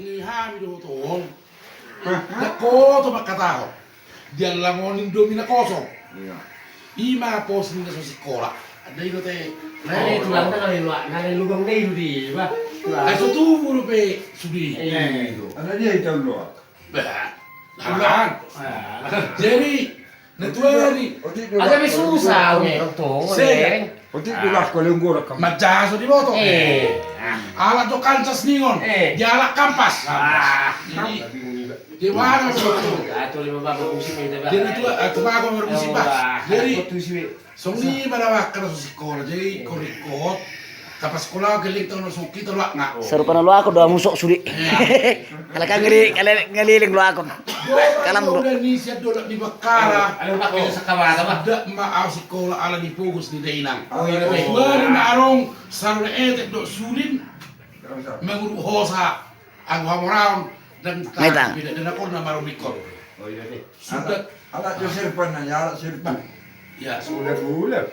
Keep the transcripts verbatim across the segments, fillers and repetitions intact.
Ni hami do tong. Dakkoto mangkatahon. Diallang on indomi na kosong. Ima pos ni na so sikola. Ada ilo te. Nah, itu lang na kali luak, na kali lubang na itu di, bah. Ai so tubu dope sude. Ada dia itu luak. Bah. Jadi na tuari. Ada be susah, oke. Sega. Otik tu lah kau lenggor kam. Majaso di boto. Alat do kansas ningon. Dialak kampas. Jadi di mana so. Jadi tu aku mau bermusik, bah. Jadi songon i ma na mangkatahon sikola. Jadi kau rikot. Tapas sikola geleng tong na sungki tolak na. Sarupa na luakon do amusok sude. Kalau kan ngeli, kalau ngeliling luakon. Kalam do. Udah ni siap dolak di Bakkara. Ada pakai sakabata, bah. Dak ma au sikola ala di pogos ni dainang. Tuari ma arong saruna etek do sulin. Manguruk hosa. Anggo hamoraon dan tak beda dan aku na marumikot. Sudah. Alat jo serpan na, ya, alat serpan. Ya, sudah, sudah.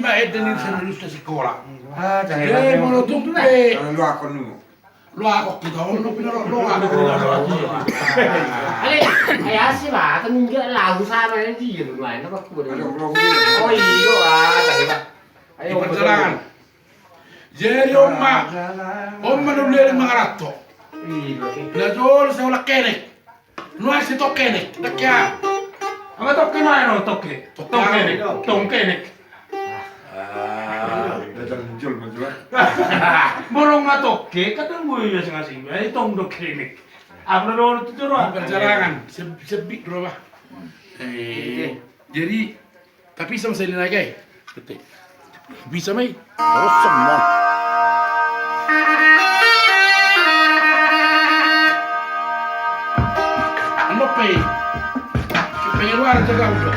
Ma ende ni sandal ulos na sikola. Ah, jadi molo tung pe. Kalau lu akon lu. Lu akon kita, lu pina lu, lu akon kita. Ale, ai asi ba, tanggung jawab lau sama yang dia lu main apa ku. Oh iya, ah, tadi ba. Ayo, perjalanan. Jadi on ma, on ma na ulele mangaranto. Iya. Na jolo sai olat kenek. Nuaeng sai tong kenek, dang hea. Aha tong kenek, no, tong kenek. Tong kenek, tong kenek. Ah, dadang jol ma jua. Borong ma tong kenek, kadang gue biasa ngasih, eh, tong do kenek. Apa do tu jolo? Perjalanan, sepi do ba. Eh, jadi Tapi sama saya naik ai. Bisa mai. Terus semua. Anu pe. Pengeluaran jaga udah.